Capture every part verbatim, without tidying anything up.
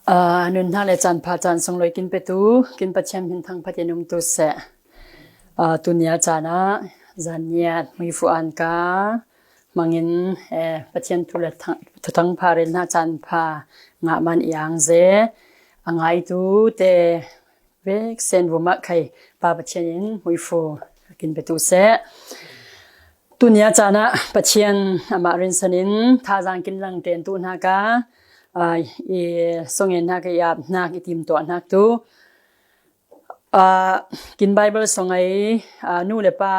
Aa, nunnak le caan pha caan sunglawi kin petu, kin Pathian hmin thangphat in umtu seh. Aa, tunia caan ah Zaniat Hmuifu Anka hmangin, eh, Pathian thu le thang-, thuthang pha relnak caan pha ngah man i ang ze. A ngaitu te vek sen vumah khai Pa Pathian in Hmuifu kin petu seh. Tunia caan ah Pathian amah rinsan in thazaang kin lang ten tu hnak a, aa, i songen hnak, i ap hnak, i timtuah hnak tu, aa, kin Bible song ai, aa, nu le pa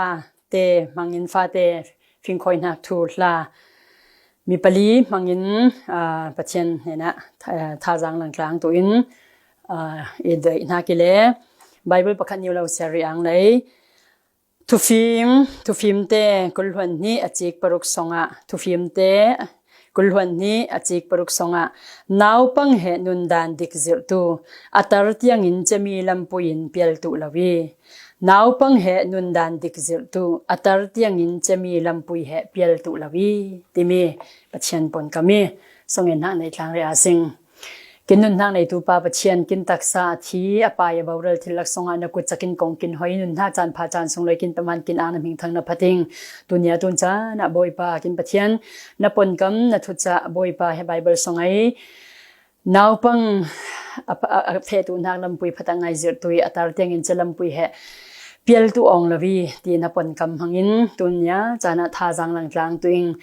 te hmangin fate fingkhawi hnak thu hla mi pali hmangin, aa, Pathian hnenah, aa, thazaang langtlang tu in, aa, i daih hnak i le Bible pakhat niu lo siar rih ang lei. Thufim, Thufimte kulhluan hnih a cik paruk songah, Thufimte kulhluan hnih a cik paruk songah, naupang he nundan dik zirhtu a tar tiangin cemi lampui in pial tuh lo i, naupang he nundan dik zirhtu a tar tiangin cemi lampui he pial tuh lo i, timi Pathian pawnkam i songen hnak nei tlang rih a sing. Kin nunnak neitu Pa Pathian, kin taksa a thi a pai a boral thil laksawngah na kutcak in kong kin hoi, nunnak caan pha caan sunglawi kin peman kin ang na hmingthang na phating. Tunia tun caan ah Bawipa kin Pathian, na pawnkam na thucah Bawipa he Bible song ai naupang a, a, a fehtu hnak lampui phatak ngai zirhtu i a tar tiangin ca lampui he pial tuh awng lo i, ti na pawnkam hmangin tunia caan ah thazaang langtlang tu in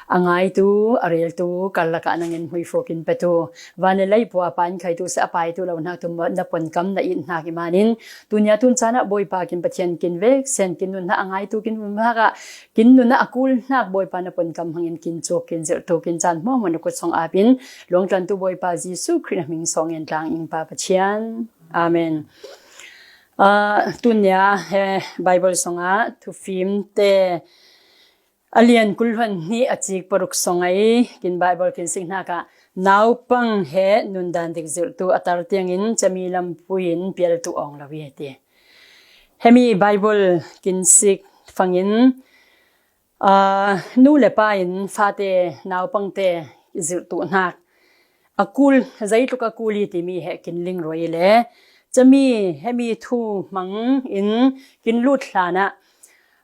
a ngaitu, a reltu, karlak ah nangin Hmuifu kin petu, van le lei pua a pain khaitu seh a paitu lo hnak tu na pawnkam na it hnak i manin, tunia tun caan ah Bawipa kin Pathian kin vek sen, kin nunnak a ngaitu, kin nunnak ah, kin nunnak a kul hnak Bawipa na pawnkam hmangin kin cuk, kin zirhtu, kin caan hmuahmuah na kut song apin, luangtlantu Bawipa Jesuh Khrih na hming song en tlang ing Pa Pathian. Amen. Aa, tunia he Bible songah Thufimte a lian kulhluan hnih a cik paruk song ai kin Bible kin sik hnak ah, naupang he nundan dik zirhtu a tar tiangin cemi lampui in pial tuh awng lo i, a ti. Hemi Bible kin sik fangin, aa, nu le pa in fate naupangte zirhtu hnak a kul, zeitluk a kul i timi he kin ling ruai i le, cemi hemi thu hmang in kin lut hlan ah,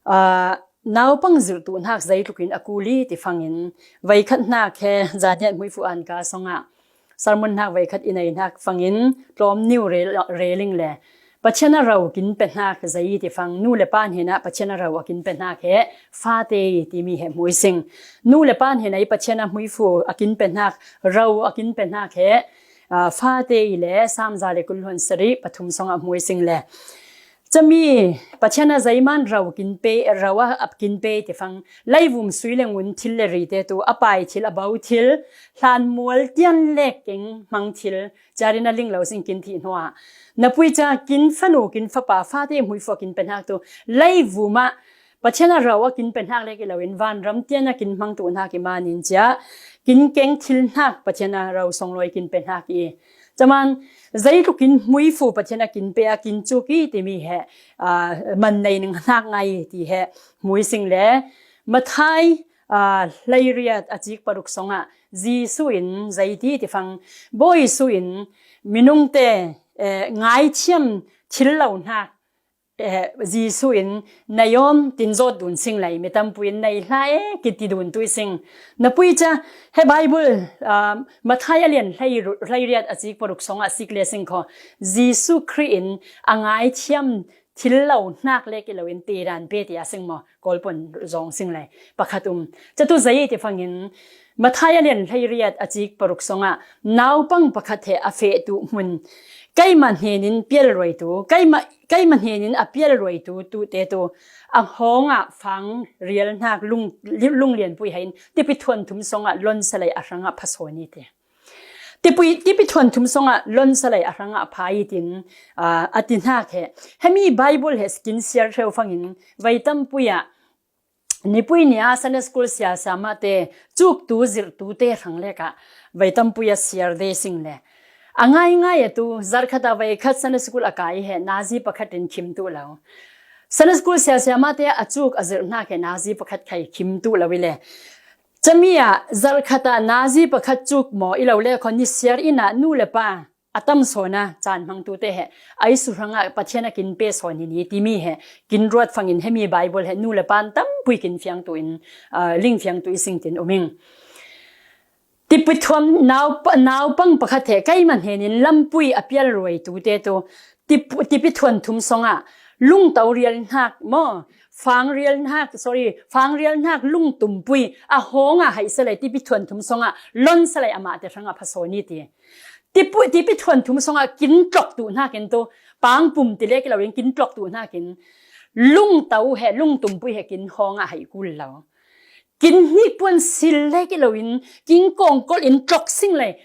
aa, naupang zirhtu hnak zeitluk in a kul i ti fangin, veikhat hnak he Zaniat Hmuifu Anka songah sermon hnak veikhat i nei hnak fangin tlawm niu rel, reling le Pathian a ro kin pe hnak zei ti fang, nu le pa hnenah Pathian a ro a kin pe hnak he fate i timi he hmu i sing. Nu le pa hnenah i Pathian a Hmuifu a kin pe hnak, ro a kin pe hnak he, aa, fate i le Saam za le kulhluan sarih pathum songah hmu i sing le, cami Pathian a zeiman ro kin pe, ro a ap kin pe ti fang, leivum sui le ngun thil le rite tu, a pai thil, a bo thil, hlan mual tian lek keng hmang thil, carin a ling lo sing kin thih hnuah, na pui ca kin fanu, kin fapa, fate Hmuifu a kin pe hnak tu, leivum ah Pathian a ro a kin pe hnak lek i loin vanram tian a kin hmang tu hnak i manin cia, kin keng thil hnak Pathian a ro songlawi kin pe hnak i, caman, zeitluk in Hmuifu Pathian a kin pe a kin cuk i timi he, aa, man nei ning hnak ngai ti he hmu i sing le, Matthai, aa, hleiriat a cik paruk songah Jesuh in zei ti ti fang, Bawi Jesuh in minungte, eh, ngaithiam thil lo hnak, eh, Jesuh in nei awm tin zawt dun sing lei, mi tampui in nei hla e kiti dun tu i sing. Na pui ca he Bible, aa, Matthai a lian hlei, hleiriat a cik paruk songah sik le sing kho, Jesuh Khrih in a ngaithiam thil lo hnak lek i loin tedan pe ti a sing maw, Kawl pon zong sing lei pakhat um. Catu zei ti fangin, Matthai a lian hleiriat a cik paruk songah, naupang pakhat he a fehtu hmun, keimah hnenin pial ruaitu, keimah, keimah hnenin a pial ruaitu tute tu a hawngah fang rial hnak lung, lunglianpui hai in tipi thuan thum songah lonsa lei a hrangah phasawn i ti. Tipi, tipi thuan thum songah lonsa lei a hrangah pha i tin, aa, a ti hnak he. Hemi Bible he kin siar hreu fangin, vei tampui ah, nipui ni a Sunday school siarsa mah te, cuktu, zirhtu te hrang lek ah vei tampui a siar de sing le. A ngaingai a tu, zarhkhat a veikhat Sunday school a kai he, nazi pakhat in khim tu lo. Sunday school siarsa mah te a cuk a zirh hnak he, nazi pakhat khai khim tu lo i le. Cami ah zarhkhat ah nazi pakhat cuk maw i lo le kho, ni siar in ah nu le pa a tam sawn a caan hmangtute he, a isu hrangah Pathian a kin pe sawn hi ni timi he, kin ruat fangin hemi Bible he nu le pan tampui kin fiangtu in, aa, ling fiangtu i sing tin um ing. Tipithuam naupa-, naupang pakhat he keimah hnenin lampui a pial ruaitute tu, tip-, tipithuan thum songah lungto rial hnak maw, fang rial hnak, sorry, fang rial hnak lungtumpui a hawngah haih salai tipithuan thum songah lon salai amah te hrangah pha sawn i ti. Tipu-, tipithuan thum songah kin tlok tu hnakin tu, pangpum ti lek i lo in kin tlok tu hnakin lungto he, lungtumpui he kin hawngah haih kul lo. Kin hnikpuan sil lek i lo in kin kawngkol in tlok sing lei,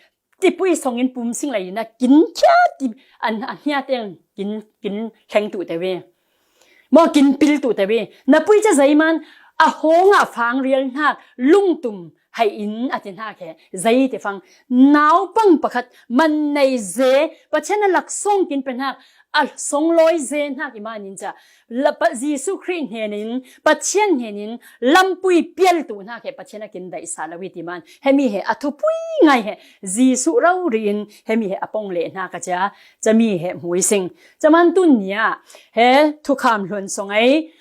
tipui songin pum sing lei in a kin khia ti an a hnia teng kin, kin thleng tu te ve. Maw kin pil tu te ve. Na pui ca zeiman a hawngah fang rial hnak lungtum hai in a ti hnak he. Zei ti fang naupang pakhat man nei ze Pathian a laksawng kin pe hnak a songlawi ze hnak i manin ca la pa Jesuh Khrih hnenin, Pathian hnenin lampui pial tu hnak he Pathian a kin daihsa lo i ti man. Hemi he a thupui ngai he Jesuh rori in hemi he a pong leh hnak a cia, cami he hmui sing. Caman tun nia he thukham hluan song ei,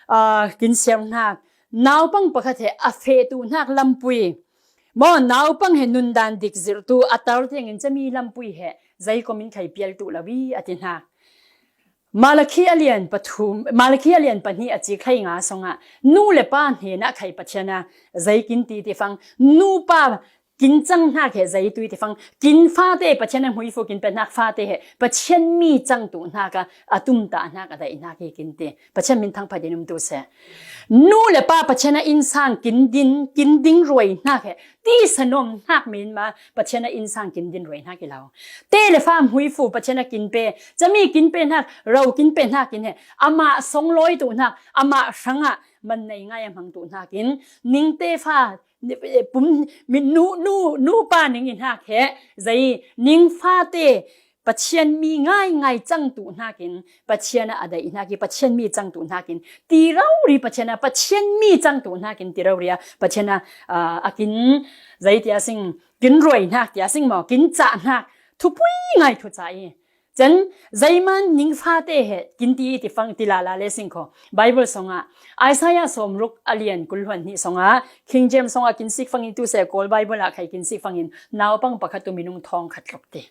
aa, kin siam hnak. Naupang pakhat he a feh tu hnak lampui. Maw naupang he nundan dik zirh tu a tar tiangin cami lampui he zei komin khai pial tu lo i a ti hnak. Malakhi a lian pathum, Malakhi a lian pahnih a cik hlei nga songah nu le pa hnenah khai Pathian a zei kin ti ti fang, nu pa kin cang hnak he zei tui ti fang, kin fate Pathian a hmuifu kin pe hnak fate he Pathian mi cang tu hnak a, a tumtah hnak a daih hnak hi kin ti. Pathian min thangphat in um tu seh. Nu le pa Pathian a innsang kin din, kin ding ruai hnak he tisa nuam hnak men ma Pathian a innsang kin din ruai hnak i lo. Te le fa hmuifu Pathian a kin pe, cami kin pe hnak, ro kin pe hnak in he, amah songlawi tu hnak, amah hrangah man nei ngai a hmang tu hnakin, ning te fa, pum, mi, nu, nu, nu pa ning i hnak he, zei, ning fate, Pathian mi ngai ngai cang tu hnakin, Pathian a a daih hnak i, Pathian mi cang tu hnakin, ti rori Pathian a, Pathian mi cang tu hnakin, ti rori a, Pathian a, aa, a kin, zei tia sing, kin ruai hnak tia sing maw, kin cah hnak, thupui ngai thu ca i. Cen, zeiman ning fate he, kin ti i ti fang ti lala le sing kho. Bible songah, Isaiah sawmruk a lian kul hluan hnih songah, King James songah kin sik fangin tu seh Kawl Bible ah khai kin sik fangin, naupang pakhat tu minung thawng khat tluk ti.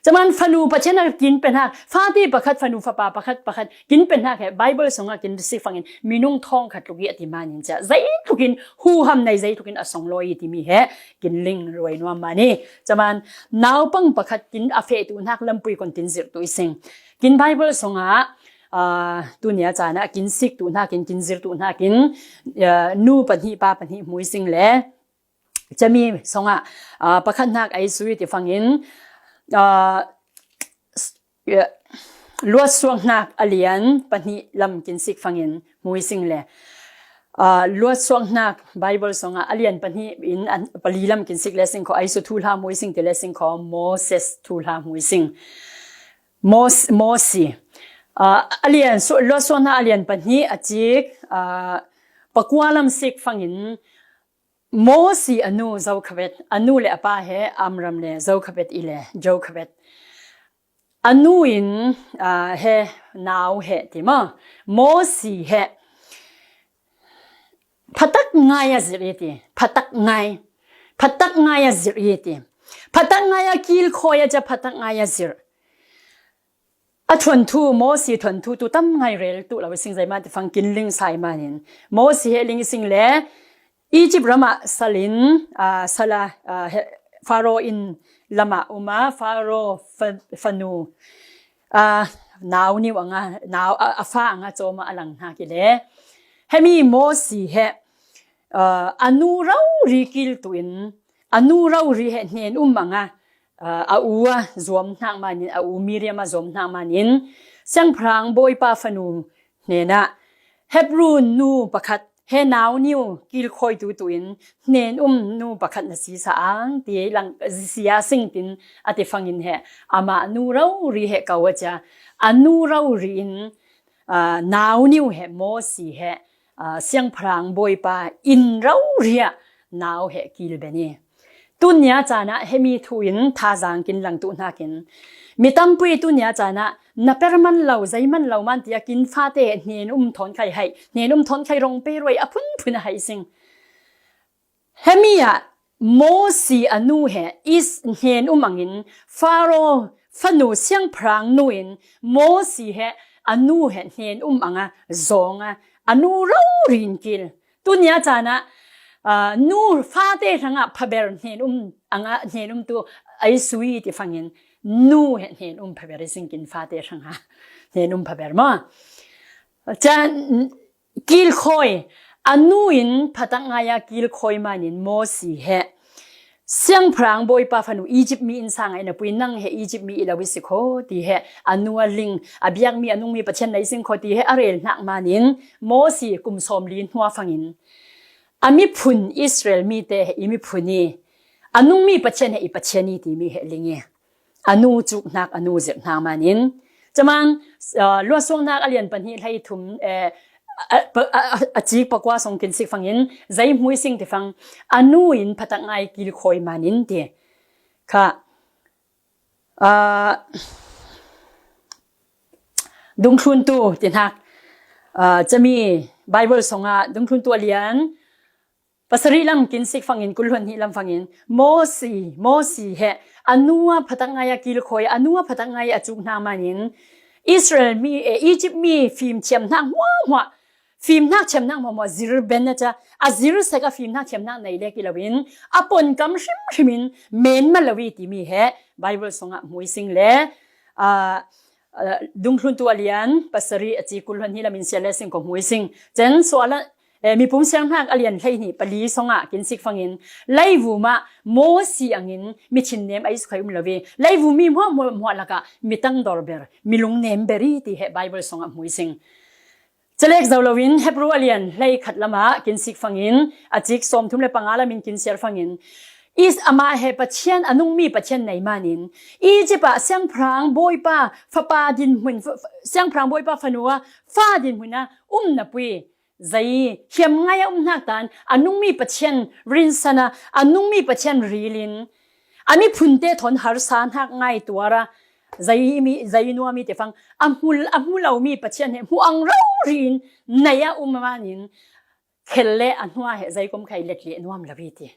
Caman fanu Pathian a kin pe hnak, fate pakhat, fanu fapa pakhat, pakhat kin pe hnak he Bible songah kin sik fangin minung thawng khat tluk i a ti manin cia. Zei tlukin huham nei, zei tlukin a songlawi i timi he kin ling ruai nuam mani. Caman naupang pakhat kin a feh tu hnak lampui kon tin zirh tu i sing. Kin Bible songah, aa, tunia caan ah kin sik tu hnakin, kin zir tu hnakin, aa, nu pahnih, pa pahnih hmui sing le. Cami songah, aa, pakhat hnak ei sui ti fangin, aa, s-, aa, luatsuak hnak a lian pahnih lam kin sik fangin hmui sing le. Aa, luatsuak hnak Bible songah a lian pahnih in an, pali lam kin sik le sing kho, ei su thuhla hmui sing ti le sing kho, Moses thuhla hmui sing. Mos-, Mosi. Aa, a lian su-, luatsuak hnak a lian pahnih a cik, aa, pakua lam sik fangin, Mosi a nu Jochebed, a nu le a pa he Amram le Jochebed i le Jochebed. A nu in, aa, he nau he ti maw. Mosi he phatak ngai a zirh i ti, phatak ngai. Phatak ngai a zirh i ti. Phatak ngai a kilkhawi a cia phatak ngai a zirh. A thuanthu, Mosi thuanthu tu tam ngai rel tu lo i sing, zeiman ti fang kin ling sai manin. Mosi he ling i sing le, Egypt ramah salin, aa, sala, aa, he, Faro in lamah um a, Faro fa-, fanu, aa, nau niu anga, nau, a, a fa anga cawm a a lang hnak i le. Hemi Mosi he, aa, a nu rori kil tu in, a nu rori he hnen um anga, aa, a u a zuam hnak manin, a u Miriam a zuam hnak manin, siangpahrang bawipa fanu hnenah, Hebru nu pakhat he nau niu kilkhawi tu tu in, hnen um nu pakhat na si sa ang, ti lang, sia sing tin a ti fangin he, amah nu rori he ko a cia, a nu rori in, aa, nau niu he Mosi he, aa, siangpahrang bawipa inn rori ah nau he kilben i. Tunia canah hemi thu in thazang kin langtuh hnakin mi tampui tunia canah na per man lo, zei man lo man tia kin fate hnen um thawn khai hai, hnen um thawn khai rong pe ruai a phunphun a hai sing. Hemi ah Mosi a nu he is hnen um angin Faro fanu siangphrang nu in Mosi he a nu he hnen um anga zawnga a nu raurin kil. Tunia canah, aa, nu fate hrangah phaber hnen um anga hnen um tu ai sui ti fangin nu he hnen um phaber i singkin fate hrangah hnen um phaber maw? Can kilkhawi a nu in phatak ngaia kilkhawi manin Mosi he siangphrang bawipa fanu Egypt mi in sanga in a pui nang he Egypt mi i lo i si kho ti he a nu a ling a biakmi a nungmi Pathian nei sing kho ti he a rel hnak manin Mosi kum sawmli hnua fangin a miphun Israel mite he i miphun i a nungmi Pathian he i Pathian i timi he ling i a nu cuk hnak a nu zirh hnak manin caman, aa, luasuang hnak a lian pahnih hlei thum, eh, a, a, a, a cik pakua song kin sik fangin zei hmui sing ti fang a nu in phatak ngai kilkhawi manin ti kha, aa, dungthluntu ti hnak, aa, cami Bible songah dungthluntu a lian pasarih lam kin sik fangin kulhon hnih lam fangin Mosi, Mosi he a nua phatak ngai a kilkhawi a nua phatak ngai a cuk hnak manin Israel mi, eh, Egypt mi fim thiam hnak hmuahhmuah fim hnak thiam hnak hmuahhmuah zir ben a ca a zir sek a fim hnak thiam hnak nei lek i loin a ponkam hrimhrim in men ma lo i timi he Bible songah hmui sing le, aa, aa, dungthluntu a lian pasarih a cik kulhon hnih lam in sial le sing ko hmui sing. Cen suala, eh, mipum siang hnak a lian hlei hnih pali songah kin sik fangin leivum ah Mosi angin mi thinnem ai sukhai um lo i leivum mi hmuahhmuah lakah mi tangdor ber mi lungnem ber i ti he Bible songah hmui sing. Calek zo loin Hebru a lian hlei khat lamah kin sik fangin a cik sawmthum le panga lamin kin siar fangin is amah he Pathian a nungmi Pathian nei manin Egypt ah siangphrang bawipa fapa dinhmun, fa-, fa-, siangphrang bawipa fanu a fa dinhmun a um na pui zei hiam ngai a um hnak tan a nungmi Pathian rinsan a a nungmi Pathian rilin a miphunte thawn harsa hnak ngai tuara zei mi, zei nuam i ti fang a hmul, a hmu lomi Pathian he hmu ang raurin nei a um manin khel le a hnua he zei kom khai let leh nuam lo i ti.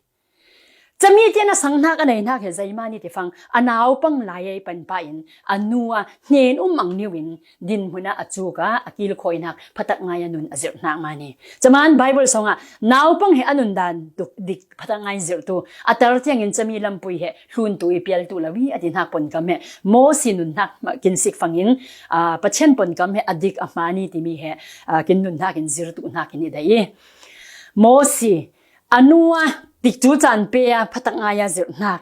Cami tian a sang hnak a nei hnak he zei mani ti fang a naupang lai ei panpa in a nu a hnen um ang niu in dinhmun ah a cuk a a kilkhawi hnak phatak ngai a nun a zirh hnak mani. Caman Bible songah naupang he a nun dan duk dik phatak ngai zirhtu a tar tiangin cami lampui he hluntu i pialtu lo i a ti hnak ponkam he Mosi nun hnak kin sik fangin, aa, Pathian ponkam he a dik a hmani timi he, aa, kin nun hnak in zirtu hnak in i dai i Mosi a nu a tikcu caan pe a phatak ngai a zirh hnak.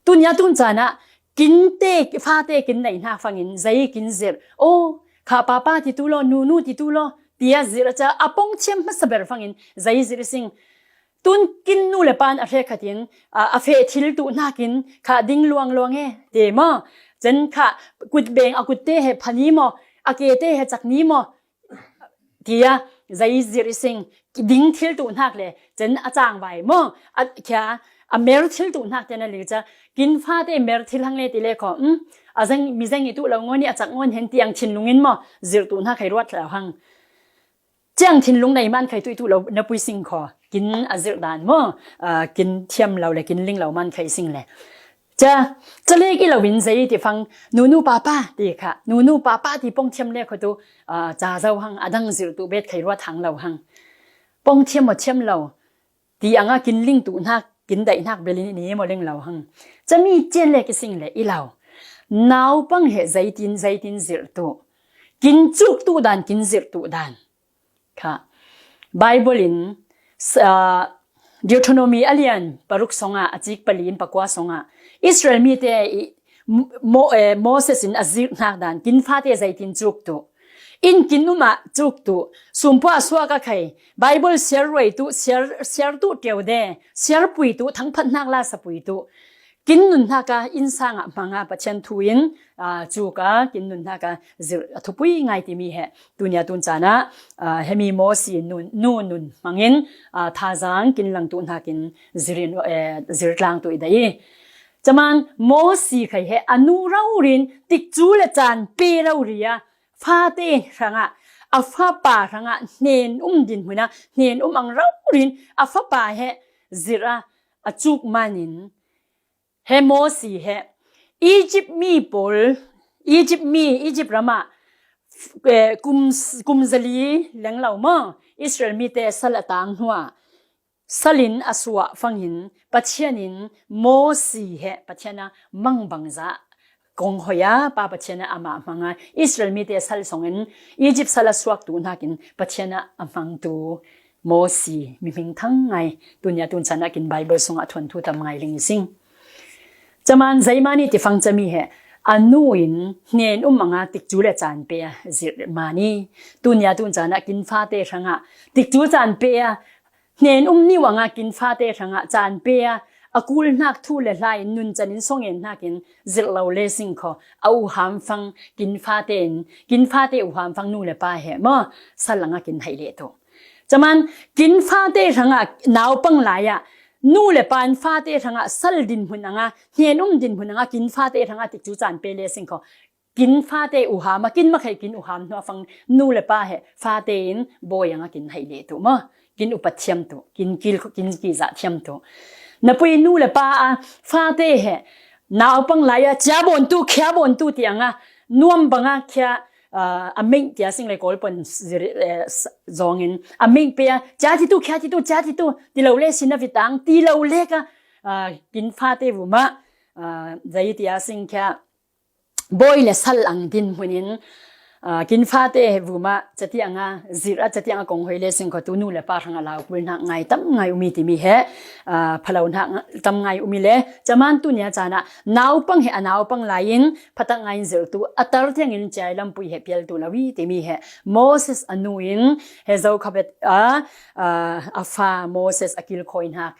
Tunia tun caan ah kin te, fate kin neih hnak fangin zei kin zirh. Oh, kha papa ti tu law, nunu ti tu law, tia zirh a ca a pong thiam hmasa ber fangin zei zirh sing. Tun kin nu le pan a hre khatin, a, a feh thil tu hnakin kha ding luang luang e, te maw? Cen kha kut beng a kut te he phani maw? A ke te he cak ni maw? Tia zei zirh i sing, ding thil tu hnak le cen a cangvai maw? A khia a mer thil tu hnak te na ling ca kin fate mer thil hang le ti le kho, um? A zeng, mi zeng i tu lo ngoni a cak ngon hen tiang thinlung in maw? Zirh tu hnak hei ruat lo hang. Ciang thinlung nei man khai tu i tu lo na pui sing kho. Kin a zirh dan maw? Ah, kin thiam lo le kin ling lo man khai sing le. Ca, ca lek i lo in zei ti fang, nunu papa ti kha, nunu papa ti pong thiam le kho tu, ah, ca zo hang, a dang zirh tu bet khai ruat hang lo hang. Pong thiam maw thiam lo, ti anga kin ling tu hnak, kin daih hnak bel in i ni maw ling lo hang. Ca mi cian le ki sing le i lo. Naupang he zeitin, zeitin zirh tu. Kin cuk tu dan, kin zirh tu dan. Kha. Bible in, s-, ah, Deuteronomy a lian paruk songa, a cik pali in pakua songa, Israel mite i Mo-, eh, Moses in a zirh hnak dan, kin fate zeitin cuk tu. In kin um ah cuk tu. Sumpua suak a khai. Bible siar ruai tu, siar, siar tu teu de. Siar pui tu, thangphat hnak la sa pui tu. kin nun hnaka innsanga hmanga Pathian thu in, aa, cuka kin nun hnaka zirh a thupui ngai timi he tunia tun cana, aa, hemi Mosi nun, nu nun hmangin, aa, thazang kin lang tu hnakin zirh in, eh, zirh tlang tu i dai. Caman Mosi khai he a nu raurin tikcu le caan pe rauria fate hrangah, a fapa hrangah hnen um dinhmuna hnen um ang raurin a fapa he zirh a, a cuk manin he Mosi he Egypt mi pawl, Egypt mi, Egypt ramah, eh, kum, kum zali lenglo maw Israel mite sal a tang hnuah salin a suah fangin Pathian in Mosi he Pathian a mangbangza kong hoia Pa Pathian a amah hmanga Israel mite sal songin Egypt sal a suak tu hnakin Pathian a a hmangtu Mosi mihming thang ngai tunia tun cana kin Bible sungah thuanthu tam ngai ling i sing. Caman zeimani tifang cami he a nu in hnen um anga tikcu le caan pe a zirh mani tunia tun cana kin fate hrangah tikcu caan pe a hnen um niu anga kin fate hrangah caan pe a a kul hnak thu le hla in nun can in songen hnakin zirh lo le singkho a uham fang kin fate in kin fate uham fang nu le pa he maw sal anga kin haih leh tu. Caman kin fate hrangah naupang lai ah nu le pa in fate hrangah sal dinhmun anga hnen um dinhmun anga kin fate hrangah tikcu caan pe le singkho kin fate uham a kin makhei kin uham hnuah fang nu le pa he fate in bawi anga kin haih leh tu maw kin upat thiam tu kin kil kin kizah thiam tu. Napui nu le pa a fate he naupang lai a cia bawn tu khia bawn tu ti anga nuam banga khia, aa, a meng tia sing le kawl pon zir, eh, s-, zongin a meng pe a cia ti tu khia ti tu cia ti tu ti lo le sin a vitang ti lo le ka, aa, kin fate vuma, aa, zei tia sing khia bawi le sal ang dinhmunin, aa, kin fate vuma cati anga zirh a cati anga kong hoi le singkho tu nu le pa hrangah laukul hnak ngai tam ngai umi timi he, aa, phalo hnak tam ngai umi le caman tunia cana naupang he a naupang lai in phatak ngai in zirh tu a tar tiangin ciai lampui he pial tu lo i timi he Moses a nu in he Jochebed a, aa, a fa Moses a kilkhawi hnak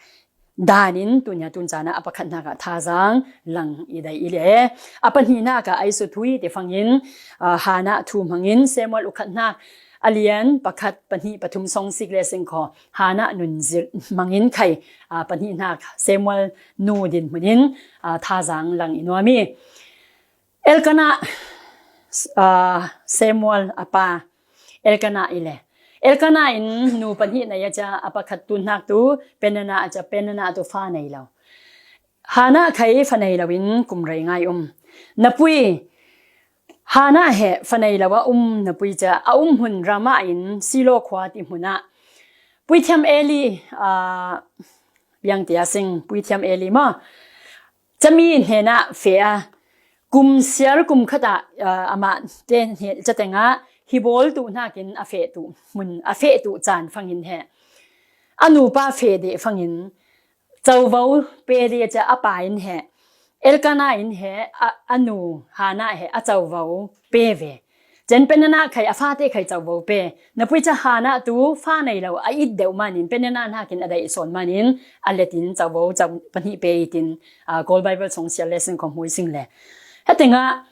danin tunia tun cana a pakhat hnakah thazang lang i dai i le a pahnih hnakah ai suthui tifangin, aa, Hannah thu hmangin Samuel ukhat hnak a lian pakhat pahnih pathum song sik le singkho Hannah nun zirh hmangin khai, aa, pahnih hnak Samuel nu dinhmunin, aa, thazang lang i nuam i. Elkanah, aa, Samuel a pa Elkanah i le Elkanah in nu pahnih nei a cia a pakhat tu hnak tu Peninnah a cia Peninnah tu fa nei lo. Hannah khai fa nei lo in kum rei ngai um. Napui Hannah he fa nei lo a um napui cia a um hmun Ramah in Silo khua ti hmun ah puithiam Eli, aa, biang tia sing puithiam Eli maw cami hnenah feh a kum siar kum khatah, aa, amah te hne catengah hi bawl tu hnakin a feh tu hmun a feh tu caan fangin he a nupa feh deh fangin covo pe dih a cia a pa in he Elkanah in he a, a nu Hannah he a covo pe ve. Cen Peninnah khai a fate khai covo pe. Napui ca Hannah tu fa nei lo a it deuh manin Peninnah hnakin a daih sawn manin a letin covo co pahnih pe itin, aa, Kawl Bible song sial le sing khom hui sing le. Hetengah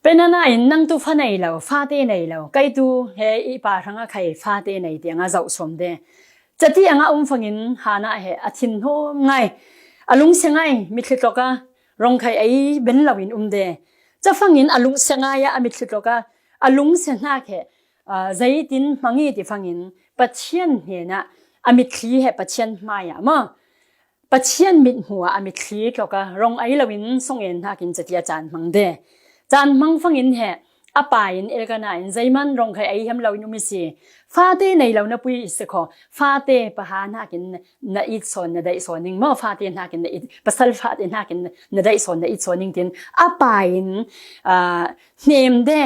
Peninnah in nang tu fa nei lo, fate nei lo, kei tu he i pa hrangah khai fate nei tiangah zoh suam de. Cati angah um fangin Hannah he a thin hnawm ngai, a lungsia ngai, mitthli tlok a rongkhai ei ben loin um de. Ca fangin a lungsia ngai ah a mitthli tlok a a lungsia hnak he, aa, zeitin hmang i ti fangin Pathian hnenah a mitthli he Pathian hmai ah maw Pathian mithmu ah a mitthli tlok a rong ei loin songen hnakin cati a caan hmang de. Caan hmang fangin he a pa in Elkanah in zeiman rongkhai ei hiam loin um i si. Fate nei lo napui i si kho. Fate paha hnakin na it sawn na daih sawn ning maw fate hnakin na it pasal fate hnakin na daih sawn na it sawn ning tin a pa in, aa, hnem de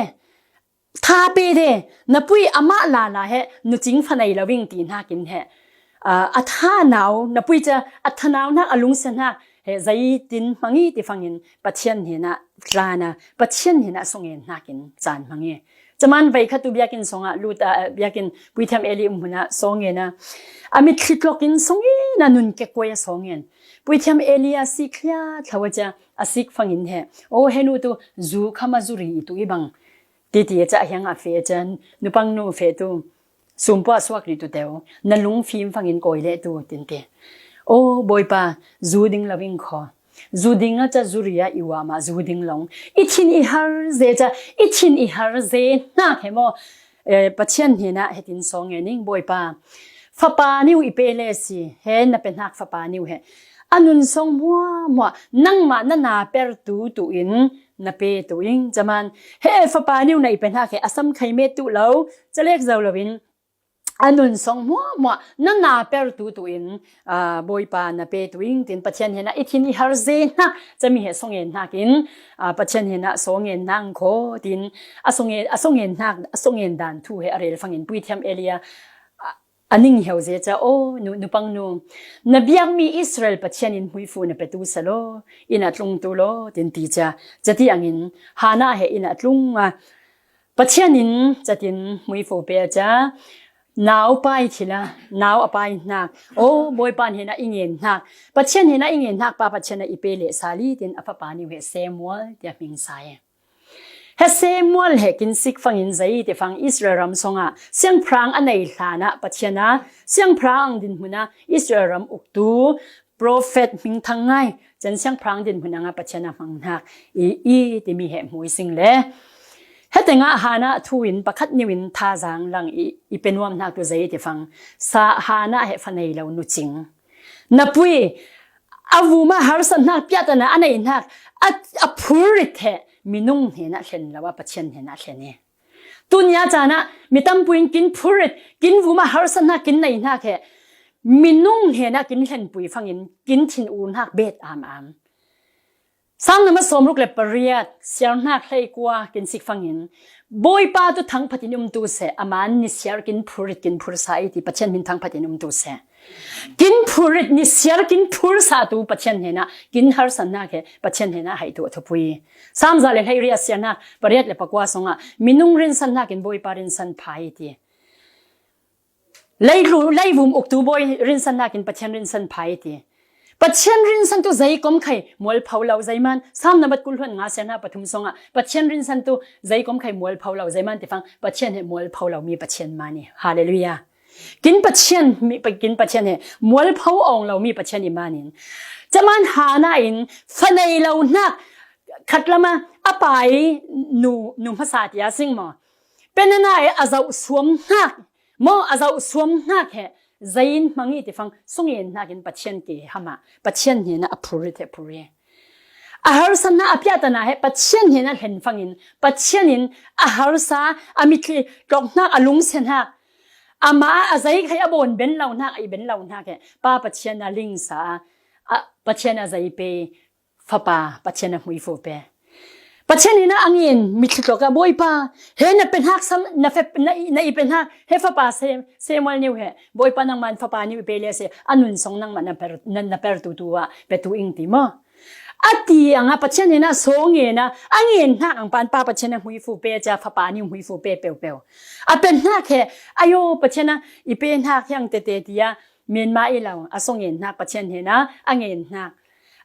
tha pe de napui amah lala he nucing fa nei lo ing ti hnakin he, aa, a tha nau napui ca a tha nau hnak a lungsia hnak he zeitin hmang i ti fangin Pathian hnenah tlan a Pathian hnenah songen hnakin caan hmang i. Caman veikhat tu biakinn songah lut a, aa, biakinn puithiam Eli um hmunah songen a a mitthli tlok in songen a nun kekuai a songen Puithiam Eli a sik hliathlo a cia, a sik fangin he, "O, he nu tu, zu khama zu ri i tu i bang," titi a cia a hiang a fe a cia, "Nupang nu, fe tu, sumpua suak ri tu teu, na lungfim fangin kawi le tu," tin ti. "O, Bawipa, zu ding lo ing kho. Zu ding a cia zu ri a i uama zu ding long. I thin i har ze cia, i thin i har ze hnak he maw, eh, Pathian hnenah hetin sawngen ing, Bawipa, fapa niu i pe le si, he na pe hnak fapa niu he a nun song hmuahhmuah nangmah na na per tu tu in na pe tu ing. Caman he fapa niu na i pe hnak he a sam khai met tu lo, calek zo lo in a nun song hmuahhmuah na na per tu tu in, ah, Bawipa, na pe tu ing," tin Pathian hnenah i thin i har ze hnak cami he sawngen hnak in, ah, Pathian hnenah sawngen hnak kho tin a sawngen, a sawngen hnak, a sawngen dan thu he a rel fangin Puithiam Eli a, a ning heu ze cia, "O, nu, nupang nu, na biakmi Israel Pathian in hmuifu na pe tu selaw, inn a tlung tu law," tin ti cia. Cati angin Hannah he inn a tlung a, Pathian in catin hmuifu pe a cia, nau pai thil a, nau a pai hnak, "O, Bawipa hnenah i ngen hnak, Pathian hnenah i ngen hnak pa Pathian a i pe le sali," tin a fapa niu he Samuel tiah hming sa e. He Samuel he kin sik fangin zei ti fang Israel ram songah siangpahrang a nei hlanah Pathian a siangpahrang dinhmun a Israel ram uktu profet hmingthang ngai, can siangpahrang dinhmun anga Pathian a hmang hnak i, i timi he hmui sing le. He tengah Hannah thu in pakhat niu in thazaang lang i, i pe nuam hnak tu zei ti fang, sa Hannah he fanei lo nucing. Na pui, a vuma harsat hnak, piahtana a nei hnak, a, a phurrit he minung hnenah hlen lo a Pathian hnenah hlen e. Tunia caan ah mi tampuin kin phurrit, kin vuma harsat hnak, kin nei hnak he minung hnenah kin hlenpui fangin kin thin ur hnak bet am am. Sam na ma sawmruk le pariat, siar hnak hleikua kin sik fangin, Bawipa tu thangphat in um tu seh, aman ni siar kin phurrit, kin phursa i ti Pathian min thangphat in um tu seh. Kin phurrit, ni siar kin phursa tu Pathian hnenah kin harsat hnak he Pathian hnenah hei tu a thupui. Sam za le hleiriat, siar hnak pariat le pakua songah, "Minung rinsan hnak in Bawipa rinsan pha i ti. Leivum uktu bawi rinsan hnak in Pathian rinsan pha i ti. Pathian rinsan tu zei kom khai mualpho lo, zeiman." Sam na mat kul hluan nga, siar hnak pathum songah, "Pathian rinsan tu zei kom khai mualpho lo, zeiman ti fang, Pathian he mualpho lo mi Pathian man i." Hallelujah. Kin Pathian, mi, kin Pathian he mualpho awng lo mi Pathian i man in. Caman Hannah in fanei lo hnak khat lama a pai nu, nu hmasa tia sing maw. Peninnah e a zoh suam hnak, maw, a zoh suam hnak he zei in hmang i ti fang, sungen hnak in Pathian ke hama, Pathian hnenah a phurrit he phurri. A harsatna, a piahtana he Pathian hnenah hlen fangin, Pathian in a harsa, a mitthli tlok hnak, a lungsia hnak, amah a zei khai a bawn ben lo hnak, a i ben lo hnak he pa Pathian a lingsa a, a Pathian a zei pe fapa Pathian a hmuifu pe. Pathian in a ngen mitthli tlok a, "Bawipa, he na pe hnak sam, na fe, na, na i pe hnak he fapa Se-, Samuel niu he, Bawipa nangman fapa niu i pe le se, a nun song nangmah na per, na, na per tu tu ah pe tu ing," ti maw. A ti ang a Pathian hnenah sawngen a, a ngen hnak ang pan pa Pathian a hmuifu pe cia, fapa niu hmuifu pe peuhpeuh. A pe hnak he, "Ayo, Pathian a i pe hnak hiang tete," tia, menmah i lo, a sawngen hnak Pathian hnenah a ngen hnak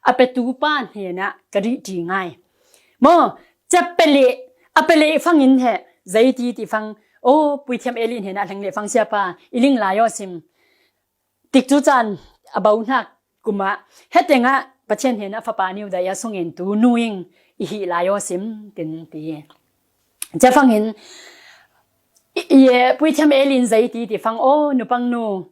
a petu pa hnenah ka rihṭi ngai. Maw, cia pe leh, a pe leh fangin he, zei ti ti fang, "O, Puithiam Eli hnenah hleng leh fang, siapa, i ling lai aw sim. Tikcu caan a bo hnak kum ah, he tengah Pathian hnenah fapa niu dai a sawngen tu nu ing, i hih lai aw sim," tin ti. Cia fangin, i, i, Puithiam Eli in zei ti ti fang, "O, nupang nu,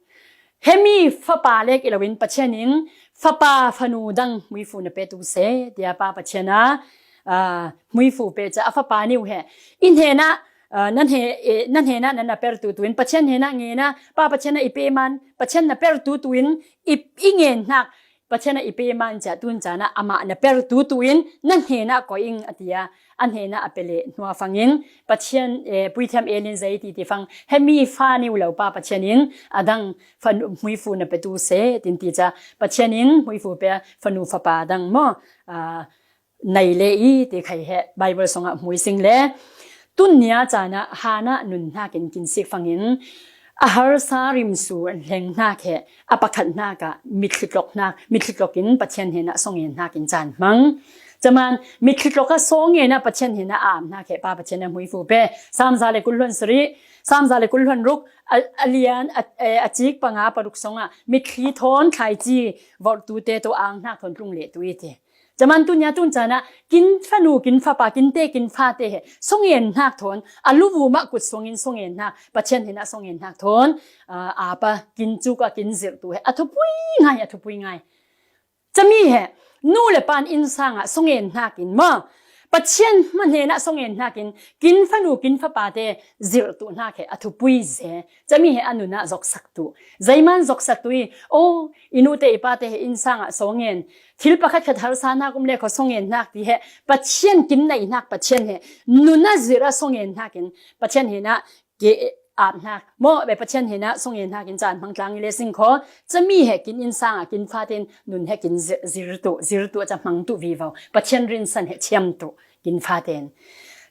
hemi fapa lek i lo in Pathian in fapa fanu dang hmuifu na pe tu se," tia pa Pathian a, ah, hmuifu pe cia, a fapa niu he i hnenah, ah, nan he, eh, nan hnenah nan na per tu tu in Pathian hnenah ngen a, pa Pathian a i pe man, Pathian na per tu tu in i, i ngen hnak, Pathian a i pe man cia, tun caan ah amah na per tu tu in nan hnenah koih ing, a tia, a hnenah a pe leh hnuah fangin Pathian, eh, Puithiam Eli in zei ti ti fang, "Hemi fa niu lo pa Pathian in a dang fa, hmuifu na pe tu se," tin ti cia, Pathian in hmuifu pe fanu fapa dang maw, ah, nei le i ti khai he Bible songah hmui sing le. Tunia caan ah Hannah nun hnakin kin sik fangin, a harsa rimsu hleng hnak he a pakhat hnak ah mitthli tlok hnak, mitthli tlok in Pathian hnenah sawng en hnak in caan hmang. Caman mitthli tlok ah sawng en ah Pathian hnenah a ap hnak he Pa Pathian a hmuifu pe. Saam za le kul hluan sarih, Saam za le kul hluan ruk, a, a lian, a, a cik panga paruk sawng ah mitthli thawn thlaici vorhtute tawh ang hnak thawn tlung leh tu i ti. Caman tunia tun caan ah kin fanu, kin fapa, kin te, kin fate he sawng en hnak thawn, a luvu mah kut suang in sawng en hnak, Pathian hnenah sawng en hnak thawn, aa, apa kin cuk ah kin zirhtu he a thupui ngai, a thupui ngai. Cami he nu le pa in innsang ah sawng en hnak in maw, Pathian hnenah sawng en hnak in kin fanu, kin fapate zirhtu hnak he a thupui ze. Cami he a nun ah zoksak tu. Zeiman zoksak tu i, aw, i nute i pate he innsang ah sawng en, thil pakhat khat harsa hnak um le kho sawng en hnak ti he Pathian kin nei hnak, Pathian he nun ah zirh ah sawng en hnak in Pathian hnenah ke ap hnak maw, be Pathian hnenah sawng en hnak in caan hmang tlang i le sing kho. Cami he kin innsang ah kin fate in nun he kin zir, zirtu, zirtu a ca hmang tu vivo. Pathian rinsan he thiam tu kin fate in.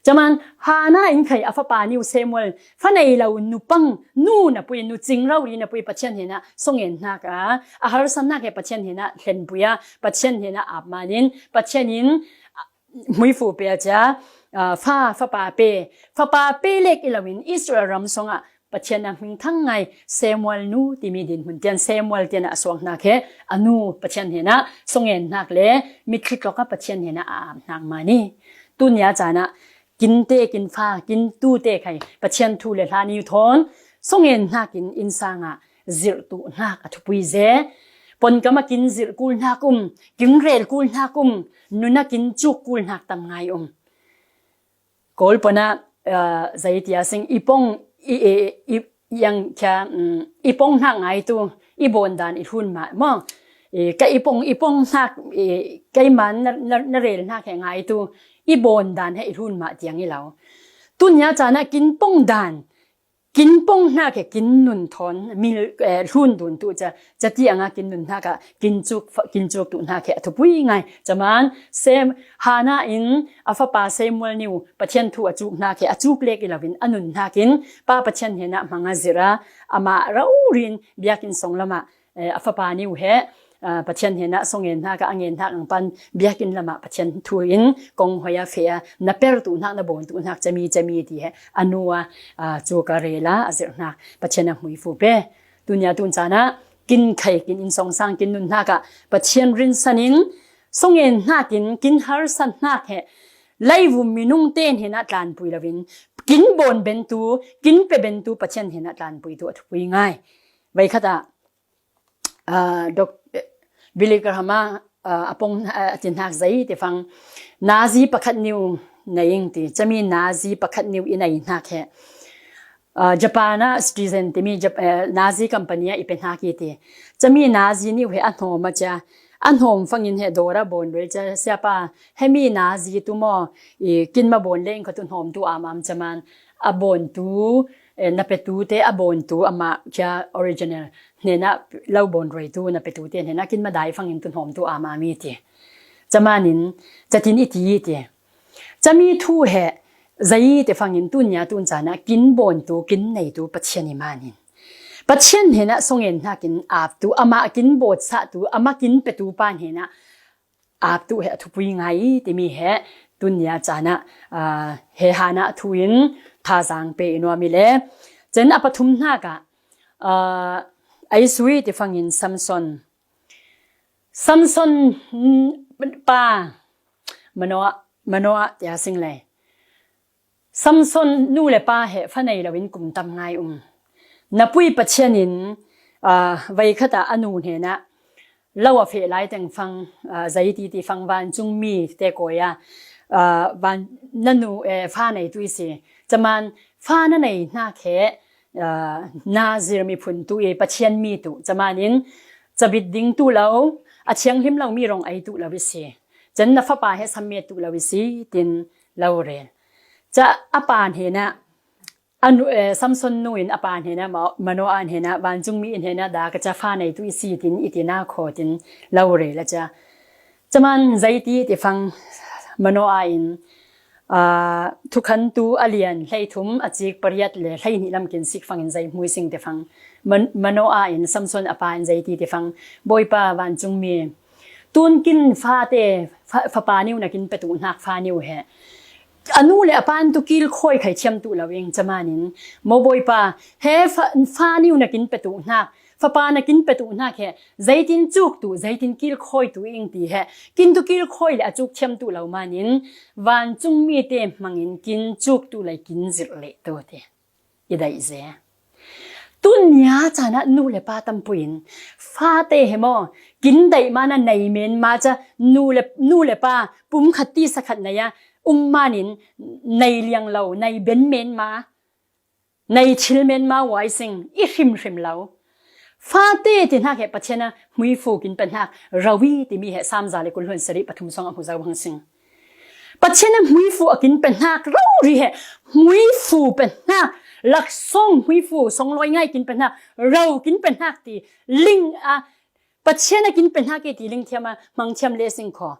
Caman Hana in khai a fapa niu Samuel, fa nei lo nupang, nu na pui, nu cing rori na pui Pathian hnenah sawng en hnak a, a harsa hnak he Pathian hnenah hlen pui a, Pathian hnenah ap man in, Pathian in, ah, hmuifu pe a cia, ah, fa, fapa pe, fapa pe lek i lo in Israel ram sawng ah Pathian a hmingthang ngai Samuel nu timi dinhmun tian Samuel tian a suak hnak he a nu Pathian hnenah sawng en hnak le mitthli tlok ah Pathian hnenah a ap hnak man i. Tunia caan ah kin te, kin fa, kin tute khai Pathian thu le hla niu thawn sawng en hnak in innsang ah zirhtu hnak a thupui ze. Ponkam ah kin zirh kul hnak um, kin rel kul hnak um, nun ah kin cuk kul hnak tam ngai um. Kawl pon ah, aa, zei ti a sing, i pong, i, i, i, i ang kia, um, i pong hnak ngai tu, i bawn dan i hlun mah maw. I, ka i pong, i pong hnak, i, keiman na, na, na rel hnak he ngai tu, i bawn dan he i hlun mah tiang i lo. Tunia caan ah kin pong dan, kin pong hnak he kin nun thawn mil, eh, hlun dun tu ca, ca ti ang ah kin nun hnak ah kin cuk, kin cuk tu hnak he a thupui ngai. Caman Sam, Hana in a fapa Samuel niu Pathian thu a cuk hnak he a cuk lek i lo in a nun hnak in Pa Pathian hnenah hmang a zirh a, amah rori in biakinn sawng lam ah, eh, a fapa niu he, ah, Pathian hnenah sawng en hnak a, a ngen hnak ang pan biakinn lam ah Pathian thu in kong hoi a feh a, na per tu hnak, na bawn tu hnak cami, cami ti he a nu a, ah, cuk a rel a, a zirh hnak Pathian a hmuifu pe. Tunia tun caan ah kin khai, kin innsang, kin nun hnak ah Pathian rinsan in sawng en hnak in kin harsa hnak he leivum minung te hnenah tlanpui lo in kin bawn ben tu, kin pe ben tu Pathian hnenah tlanpui tu a thupui ngai. Veikhat ah, ah, Dok-, Billy Graham a, ah, a pong, ah, a ti hnak zei ti fang, nazi pakhat niu nei ing ti, cami nazi pakhat niu i nei hnak he, ah, Japan a citizen timi Jap-, eh, nazi company ah i pe hnak i ti. Cami nazi niu he a hnawm a cia, a hnawm fangin he dawr ah bawn roi cia, siapa, hemi nazi tu maw, i kin ma bawn le in kha tu hnawm tu am am caman, a bawn tu, eh, na pe tu te a bawn tu amah kia original hnenah lo bawn roi tu na pe tu te hnenah kin ma dai fangin tu hnawm tu am am i ti. Caman in, catin i ti i ti. Cami thu he, zei te fangin tunia tun caan ah kin bawn tu, kin nei tu Pathian i man in. Pathian hnenah sawng en hnak in ap tu, amah kin bawt sah tu, amah kin pe tu pa hnenah ap tu he a thupui ngai i timi he tunia caan ah, ah, he Hana thu in thazang pe i nuam i le. Cen a pathum hnak ah, ah, ai sui ti fangin Samson. Samson, mm, pa, Manoah, Manoah ti a sing le. Samson nu le pa he fa nei lo in kum tam ngai um. Na pui Pathian in, ah, veikhat ah a nu hnenah lo a feh lai teng fang, ah, zei ti ti fang vancung mi te kawi a, ah, van, na nu, eh, fa nei tu i si. Caman fa na nei hnak he, ah, Nazir miphun tu i Pathian mi tu. Caman in cabit ding tu lo, a thianghlim lo mi rong ei tu lo i si. Cen na fapa he sammet tu lo i si, tin lo rel. Ca a pa hnenah, a nu, eh, Samson nu in a pa hnenah, Ma-, Manoah hnenah, vancung mi hnenah, da ka ca fa nei tu i si tin, i ti na kho tin lo rel a ca. Caman zei ti ti fang Manoah in, Aa, Thukhantu a lian hleithum a cik pariat le hleihnih lam kin sik fangin zei hmui sing te fang. Man-, Manoah in Samson a pa in zei ti te fang. Bawipa vancungmi. Tun kin fate, fa, fapa niu na kin petu hnak fa niu he. A nu le a pan tu kilkhawi khai thiam tu lo ing camanin. Mo Bawipa, he fa, fa niu na kin petu hnak. Fapa na kin petu hnak he, zeitin cuk tu, zeitin kilkhawi tu ing ti he, kin tu kilkhawi le a cuk thiam tu lo manin, vancungmi te hmangin kin cuk tu le kin zirh le tu te. I daih ze. Tun nia cana nu le pa tampuin, fate he maw, kin daih mana nei men ma ca, nu le, nu le pa, pum khat ti sa khat nei a, um manin, nei liang lo, nei ben men ma, nei thil men ma uai sing, i hrim hrim lo. Fate ti hnak he Pathian a hmuifu kin pe hnak, rawi ti mi he Sam za le kul hlun sarih pathum song a hmu zau hang sing. Pathian a hmuifu a kin pe hnak, rori he hmuifu pe hnak, laksong hmuifu, song loi ngai kin pe hnak, rau kin pe hnak ti, ling a, Pathian a kin pe hnak e ti ling thiam a, hmang thiam le sing kho.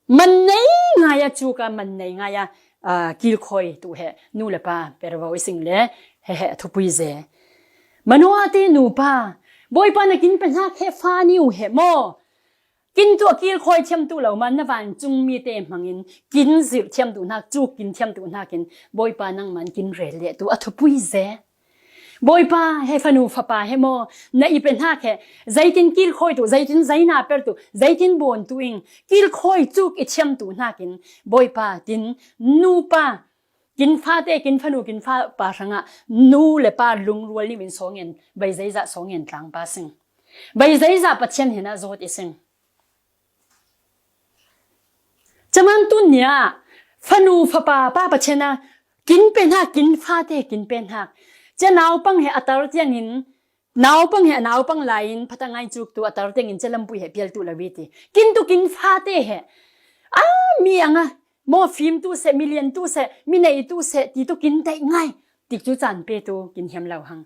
Man nei ngai a cuka, man nei ngai a, aa, kilkhawi tu he, nu le pa, pervo i sing le, he he, a thupui ze. Manoah te nu pa, Bawipa na kin pe hnak he fa niu he maw. Kin tu a kilkhawi thiam tu lo man na vancungmi te hmangin, kin zirh thiam tu hnak, cuk kin thiam tu hnakin, Bawipa nangman kin rel le tu a thupui ze. Bawipa, he fanu fapa he maw, na i pe hnak he, zeitin kilkhawi tu, zeitin zeina per tu, zeitin bon tu ing, kilkhawi cuk i thiam tu hnakin, Bawipa, tin, nu pa, kin fate, kin fanu, kin fapa hrangah, nu le pa lungrual nimin song en, bai zeizah song en tlang pa sing. Bai zeizah Pathian hena zawt i sing. Caman tun nia, fanu fapa pa Pathian a, kin pe hnak, kin fate, kin pe hnak. Cia naupang he a tar tiangin, naupang he a naupang lai-in, phatak ngai cuk tu a tar tiangin, cia lampui he pial tu lo i ti. Kin tu kin fate he. A, mi anga, maw fim tu se, milian tu se, mi nei tu se, ti tu kin daih ngai. Tik cu caan pe tu kin hiam lo hang.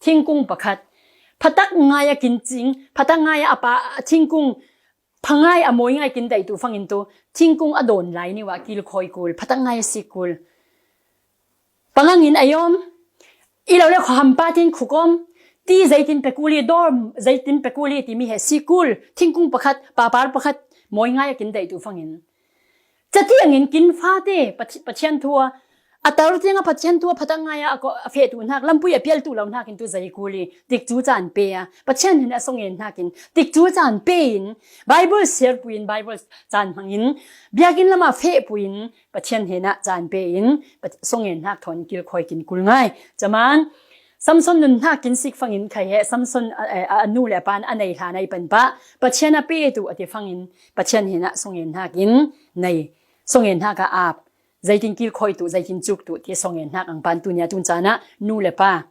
Thingkung pakhat, phatak ngai a kin cing, phatak ngai a pa, thingkung, phangai a mawi ngai kin daih tu fangin tu, thingkung a dawn lai niwa kilkhawi kul, phatak ngai a sik kul. Pangangin a yom, i lo le khuaham pa tin khuk om, ti zeitin pe kul i, dawm zeitin pe kul i, ti mi he sik kul, thingkung pakhat, papar pakhat, mawi ngai a kin daih tu fangin. Catiangin kin fate, Pathi-, Pathian thu a, a tar tiang a Pathian thu a phatak ngai a, a ko-, a feh tu hnak, lampui a pial tu lo hnakin tu zei kul i, tik cu caan pe a, Pathian hin a song en hnakin, tik cu caan pe in, Bible siar puin, Bible caan hmangin, biakinn lam a feh puin, Pathian hin a caan pe in, Path-, song en hnak thawn kilkhawi kin kul ngai. Caman, Samson nun hnak kin sik fangin khai he, Samson a, a, a nu le a pan a nei hlan a i pan pah, Pathian a pe tu a ti fangin, Pathian hin a song en hnakin nei, song en hnak a ap, zeitin kilkhawi tu, zeitin cuk tu, ti song en hnak ang pan tu nia tun caan a, nu le pa.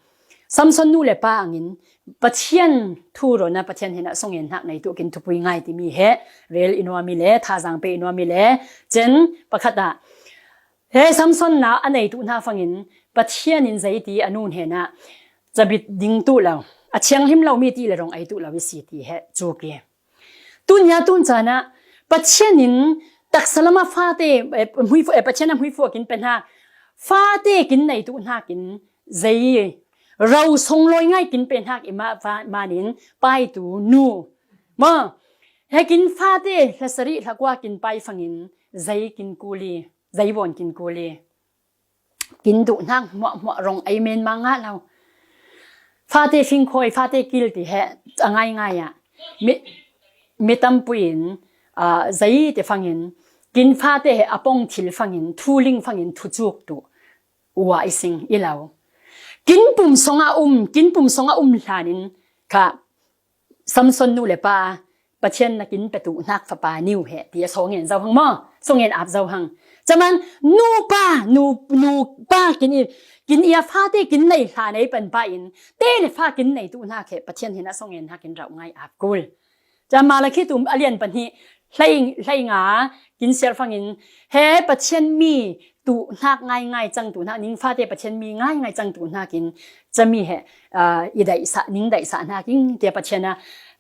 Samson nu le pa angin, Pathian thu rawn a Pathian hin a song en hnak nei tu kin thupui ngai ti mi he, rel i nuam i le, thazang pe i nuam i le, cen pakhat a, he Samson na a nei tu hna fangin, Pathian in zei ti a nun hin a, cabit ding tu lo, a thianghlim lo mi ti le rong ei tu lo i si ti he, cuk i. Tun nia tun caan a, Pathian in taksa lam a fate, eh, hmuifu, eh, Pathian a hmuifu a kin pe hnak, fate kin nei tu hnakin zei, rau song loi ngai kin pe hnak i ma, fa, manin pai tu nu. Ma, he kin fate hla sarih hla kua kin pai fangin zei kin kul i, zei vawn kin kul i. Kin duh hnak hmuahhmuah rong ei men ma ngah lo. Fate fingkhawi, fate kil ti he a ngaingai ah. Mi, mi tampuin, aa, zei ti fangin, kin fate he a pong thil fangin, thuling fangin, thucuk tu. Ua i sing i lo. Kin pum song a um, kin pum song a um hlanin kha Samson nu le pa, Pathian na kin petu hnak fapa niu he, ti a song en zo hang maw? Song en ap zo hang. Caman, nu pa, nu, nu pa kin i, kin i a fate kin nei hla nei pan pa in, te le fa kin nei tu hnak he, Pathian hin a song en hnak in rauh ngai ap kul. Ca Malakhi tum a lian pahnih, hlei, hlei nga, kin siar fangin, he Pathian mi tu hnak ngai ngai cang tu hnak, ning fate Pathian mi ngai ngai cang tu hnakin, cami he, aa, i daihsah, ning daihsah hnakin, tia Pathian a,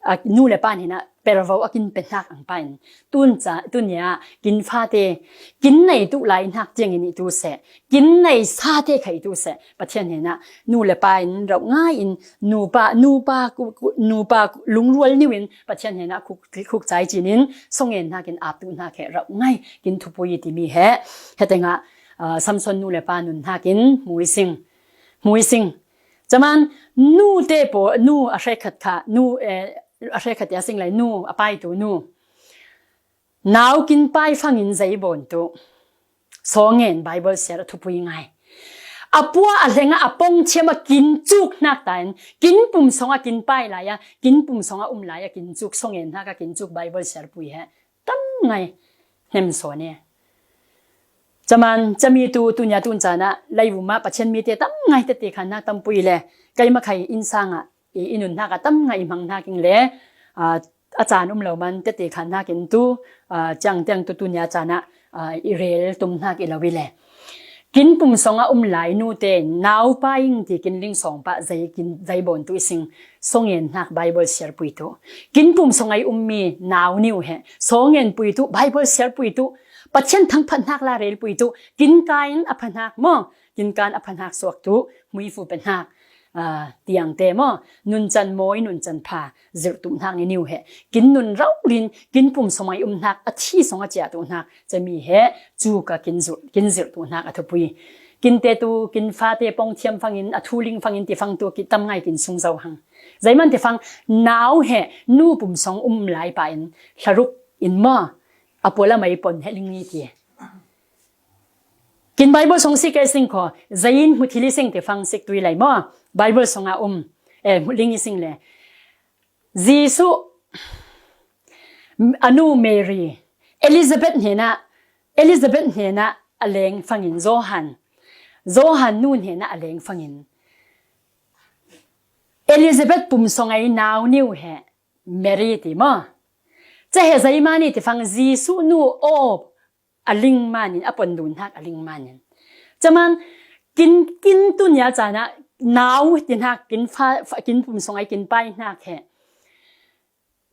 a, nu le pa hnenah pervo a kin pe hnak ang pa in, tun ca, tun nia kin fate, kin nei tu lai hnak tiang in i tu seh, kin nei sate kha i tu seh, Pathian hnenah nu le pa in rauh ngai in, nupa, nupa, ku-, ku-, nupa lungrual niu in Pathian hnenah khuk, khuk cai cin in, songen hnak in ap tu hnak he rauh ngai kin thupui timi he, hetengah, ah, Samson nu le pa nun hnak in hmui sing, hmui sing. Caman, nu te paw, nu a hrekhat kha, nu, eh, a hrekhat a sing lai, nu, a pai tu, nu. Nau kin pai fangin zei bawn tu. Songen Bible siar a thupui ngai. A pua a hlenga a pong thiam a kin cuk hnak ta in, kin pum song a kin pai lai a, kin pum song a um lai a kin cuk, songen hnak a kin cuk Bible siar pui he. Tam ngai, hnem sawn e. Caman, cami tu, tunia tun cana, leivum ah Pathian mi te tam ngai tete khan hnak tam pui le, keima khai inn sang ah, i, i nun hnak a tam ngai i hmang hnak ing le, a, a caan um lo man tete khan hnak in tu, a, ciang tiang tu tunia cana, a, i rel tum hnak i lo i le. Kin pum song a um lai nu te, nau pai ing ti kin ling song pah zei kin, zei bawn tu i sing, songen hnak Bible siar pui tu. Kin pum song a i um mi nau niu he, songen pui tu, Bible siar pui tu. Pathian thangphat hnak la rel pui tu, kin ka in a pha hnak maw, kin kan a pha hnak suak tu, hmui fu pe hnak, a, tiang te maw, nuncan mawi, nuncan pha, zirh tu hnak ni niu he. Kin nun rau lin, kin pum song a i um hnak, a thi song a cia tu hnak, cami he, cu ka kin zirh, kin zirh tu hnak a thupui. Kin te tu, kin fate pong thiam fangin, a thu ling fangin ti fang tu, ki tam ngai kin sung zo hang. Zeiman ti fang, nau he, nu pum song um lai pa in, hlaruk in maw, a pualam a i pon he ling ni ti. Kin Bible song sik e sing kho, zain hmu thil i sing te fang sik tui lai maw? Bible song a um, eh, hmu ling i sing le. Jesuh, a nu Mary, Elizabeth hnenah, Elizabeth hnenah a leng fangin Johan. Johan nu hnenah a leng fangin. Elizabeth pum song a i nau niu he, Mary ti maw? Ca he zeimani ti fang Jesuh nu aw a ling manin, a pon dun hnak a ling manin. Caman, kin, kin tunia cana, nau ti hnak, kin fa, fa, kin pum song a i kin pai hnak he.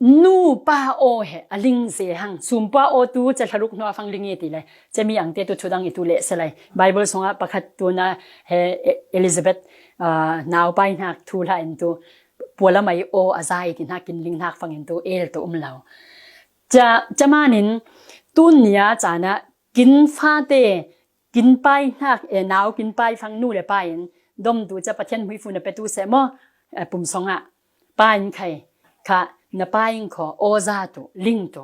Nu pa aw he, a ling ze hang. Sum pa aw tu, ca hlaruk hnua fang ling i ti lai. Cami ang te tu thudang i tu le se lai. Bible song a pakhat tuna he, E-, Elizabeth, ah, nau pai hnak thu hla in tu, pualam a i aw a za i ti hnak kin ling hnak fangin tu, el tu um lo. Ca, camanin, tun nia cana, kin fate, kin pai hnak, e, nau kin pai fang nu le pa in, dom tu ca Pathian hmui fu na pe tu seh maw, e, pum song ah, pa in khai, kha, na pa in kho, aw za tu, ling tu.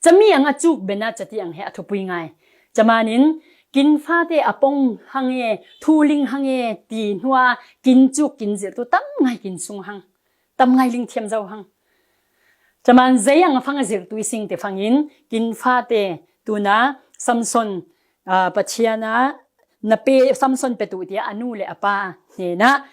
Cami ang a cuk bena cati ang he a thupui ngai. Camanin, kin fate a pong hang e, thu ling hang e, ti hnua, kin cuk, kin zir tu, tam ngai kin sung hang. Tam ngai ling thiam zo hang. Caman zei ang a fang a zir tu i sing te fangin, kin fate tuna Samson, ah, Pathian a na pe Samson pe tu tia a nu le a pa hnena,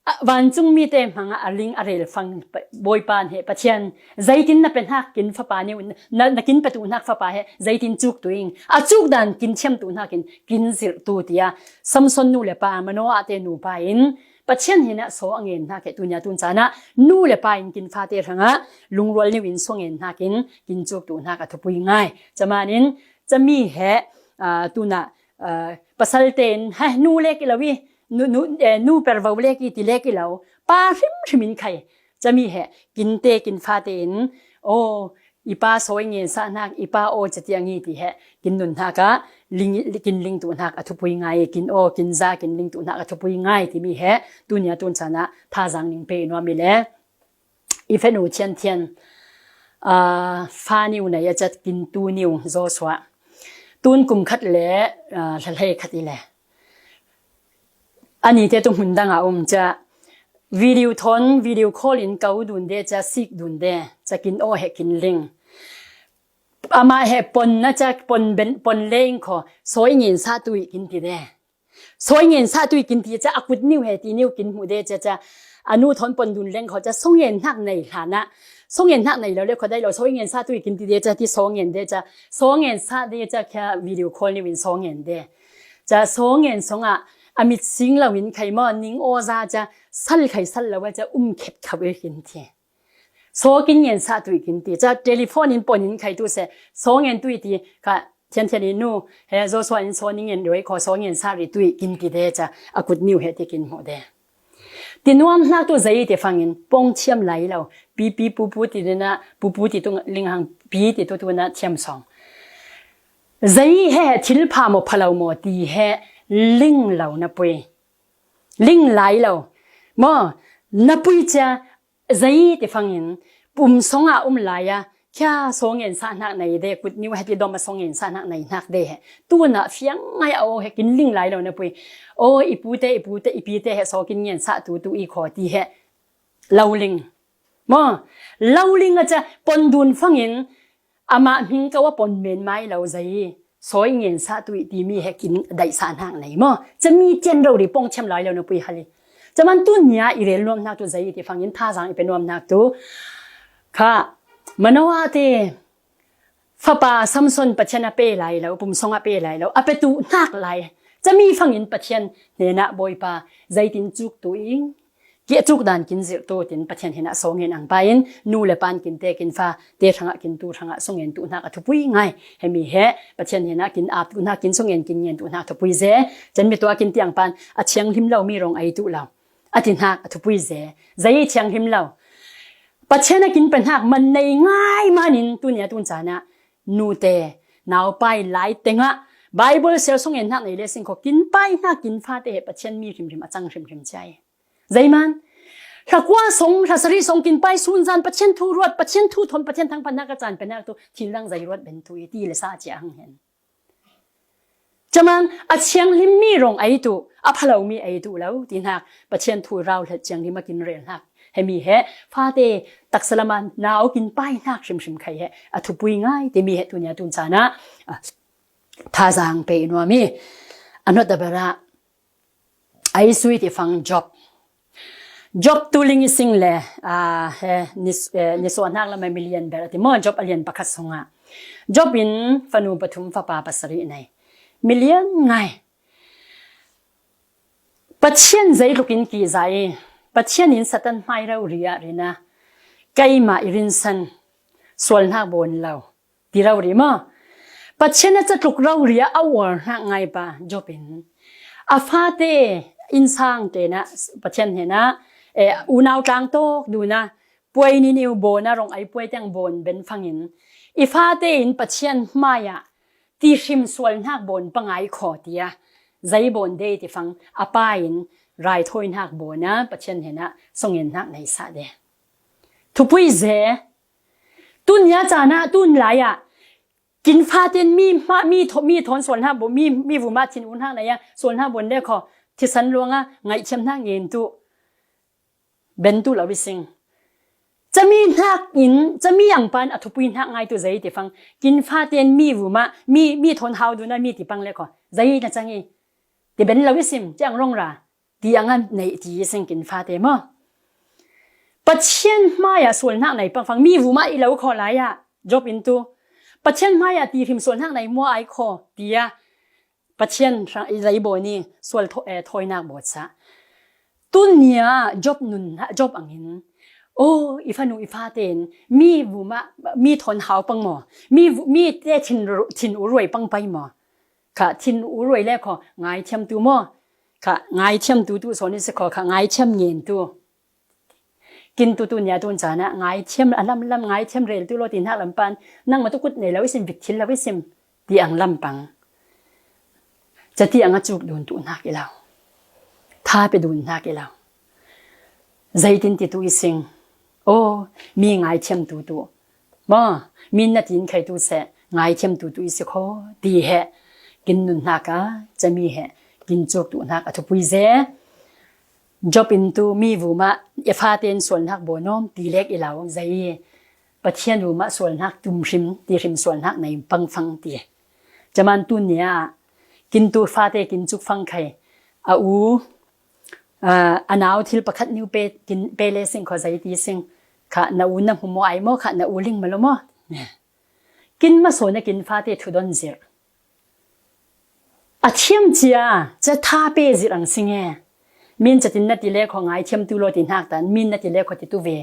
ah, vancung mi te hmang a a ling a rel fang pa-, Bawipa he Pathian, zeitin na pe hnak kin fapa niu, na, na kin pe tu hnak fapa he, zeitin cuk tu ing, a cuk dan kin thiam tu hnakin, kin zir tu tia, Samson nu le pa, Manoah te nu pa in, Pathian hinah saw a ngen hnak he tunia tun caan ah nu le pa in kin fate hrangah lungrual niu in saw ngen hnakin kin cuk tu hnak a thupui ngai. Camanin cami he, aa, tunah, aa, pasal tein, "Hai, nu lek i lo i, nu, nu, eh, nu pervo lek i ti lek i lo, pa hrimhrim in khai." Cami he kin te kin fate in, "Aw, i pa sawi ngen sah hnak, i pa aw catiang i," ti he kin nun hnak ah ling, kin ling tu hnak a thupui ngai, kin aw, kin za, kin ling tu hnak a thupui ngai timi he tunia tun caan ah thazang ning pe i nuam i le i fenu thianthian, aa, fa niu nei a cat kin tu niu Joshua. Tun kum khat le, aa, hla hlei khat i le. Ani te tu hmun dang a um ca. Video thawn, video call in kau dun de ca, sik dun de ca, kin aw he kin ling. Amah he pon na ca, pon ben, pon leng kho, sawi ngen sah tu i kin ti de. Sawi ngen sah tu i kin ti ca, a kut niu he ti niu kin hmu de ca ca. A nu thawn pon dun leng kho ca, saw ngen hnak nei hlanah. Saw ngen hnak nei lo le kho dai lo, sawi ngen sah tu i kin ti de ca, ti saw ngen de ca. Saw ngen sah de ca, kha video call niu in saw ngen de. Ca saw ngen song ah, a mit sing lo in khai maw, ning aw za ca, sal khai sal lo a ca, um khet khau e kin ti. Saw kin ngen sah tuih kin ti. Ca telephone in pon in khai tu se. Saw ngen tuih ti ka thian thian in nu. He Joshua in saw ning ngen roi kho saw ngen sah ri tuih kin ti de ca. A kut niu he ti kin hmu de. Ti nuam hnak tu zei ti fangin pong thiam lai lo. Pi pi pu pu ti dina pu pu ti tu ling hang pi ti tu tu na thiam song. Zei he thil pha maw pha lo maw ti he ling lo na pui. Ling lai lo. Maw na pui cia zei ti fangin pum song a um lai a kia saw ngen sah hnak nei de kut niu he ti dom a saw ngen sah hnak nei hnak de he. Tu na fiang ngai a aw he kin ling lai lo na pui. Aw i pu te i pu te i pi te he saw kin ngen sah tu tu i kho ti he. Lo ling. Maw lo ling a ca pon dun fangin amah hming ko a pon men mai lo zei. Saw i ngen sah tuih ti mi he kin daih sah hnak nei maw. Ca mi tian rori pong thiam lai lo na pui hali. Ca man tu nia i rel nuam hnak tu zei ti fangin tha zang i pe nuam hnak tu. Kha Manoah te fapa Samson Pathian a pe lai lo, pum song a pe lai lo, a pe tu hnak lai. Ca mi fangin Pathian hnenah Bawipa zeitin cuk tu ing. Ki a cuk dan kin zirh tu tin Pathian hinah saw ngen ang pa in nu le pan kin te kin fa te hrangah kin tu hrangah saw ngen tu hnak a thupui ngai. He mi he Pathian hinah kin ap tu hnak kin saw ngen kin ngen tu hnak thupui ze. Can mi tua kin tiang pan a thianghlim lo mi rong ei tu lo. A ti hnak a thupui ze. Zei thianghlim lo. Pathian a kin pe hnak man nei ngai manin tu nia tun canah nu te nau pai lai tengah Bible sel saw ngen hnak nei le sing kho kin pai hnak kin fa te he Pathian mi hrimhrim a cang hrimhrim ciai. Zeiman hlakua song hlasari song kin pai sunzan Pathian thu ruat Pathian thu thon Pathian thangphat hnak a caan pe hnak tu thil dang zei ruat ben tu i ti le sa cia hang hen. Camang a thianghlim mi rong ei tu a phalo mi ei tu lo ti hnak Pathian thu rau hlet thianghlim a kin rel hnak. He mi he fate taksalama nau kin pai hnak hrimhrim khai he a thupui ngai ti mi he tu nia tun canah thazang pe i nuam i a hnot a berah Ai sui ti fang Job. Job tu ling i sing le he nisuan hnak lam a milian ber a ti maw Job a lian pakhat sungah Job in fanu pathum fapa pasarih nei. Milian ngai. Pathian zeitluk in ki zai Pathian in Satan hmai rau ria rina keimah i rinsan sual hnak bawn lo. Ti rori maw Pathian a catluk rori a a uar hnak ngai pa Job in a fate innsang tenah Pathian hnenah unau tlang tawk duna puai ni niu bawn a rong ai puai tiang bawn ben fangin i fate in Pathian hmaiah ti hrim sual hnak bawn pangai khaw tia zei bawn de ti fang a pa in raithawi hnak bawn a Pathian hnenah songin hnak nei sah de. Thupui ze. Tun nia caan ah tun lai ah kin fatin mi hma mi thaw mi thawn sual hna bawn mi mi vum ah thin u hnak nei ah sual hna bawn le khaw thisan luang ah ngaihthiam hnak ngen tu ben tu lo i sing. Cami hnak in cami ang pan a thupui hnak ngai tu zei ti fang kin fatin mi vum ah mi mi thawn hau dun ah mi ti pang le khaw zei na cang i ti ben lo i sim ciang rong ra. Ti a ngan neih ti sengkin fate maw? Pathian hmaiah sual hnak nei pangfang mi vumah i lo khaw lai ah Job in tu Pathian hmaiah ti hrim sual hnak nei mua ai khaw ti a Pathian hrang i lei bawi ni sual thaw- eh, thawinak bawt sah. Tun nia Job nun Job angin aw i fanu i fate in mi vumah mi thawn hau pang maw? Mi vu- mi te thin ru- thin uruai pang pai maw? Kha thin uruai le khaw ngaithiam tu maw? Kha ngaithiam tu tu sawn i si khaw kha ngaithiam ngen tu. Kin tu tu nia tun caan ah ngaithiam a lam lam ngaithiam rel tu law ti hnak lam pan nangmah tu kut nei lo i sim vik thil lo i sim ti ang lam pang. Ca ti ang a cuk dun tu hnak i lo. Tha pe dun hnak i lo. Zeitin ti tu i sing. Aw mi ngaithiam tu tu. Maw, min na tin khai tu seh, ngaithiam tu tu i si khaw, ti he, kin nun hnak a, cami he, kin cuk tu hnak a thupui ze. Job in tu mi vumah, i fate in sual hnak baw nawm, ti lek i lau, zei. Pathian vumah sual hnak tum hrim, ti hrim sual hnak nei pangfang ti. Caman tu nia, kin tu fate kin cuk fang khai, a u, a nau thil pakhat niu pe, kin pe le sing khaw zei ti sing. Kha na u na hmu maw ai maw, kha na u ling ma lo maw. Kin masaw na kin fate thudon zirh. A thiam cia, ca tha pe zirh ang sing e. Min ca tin na ti le khaw ngaithiam tu law ti hnak tan, min na ti le khaw ti tu ve.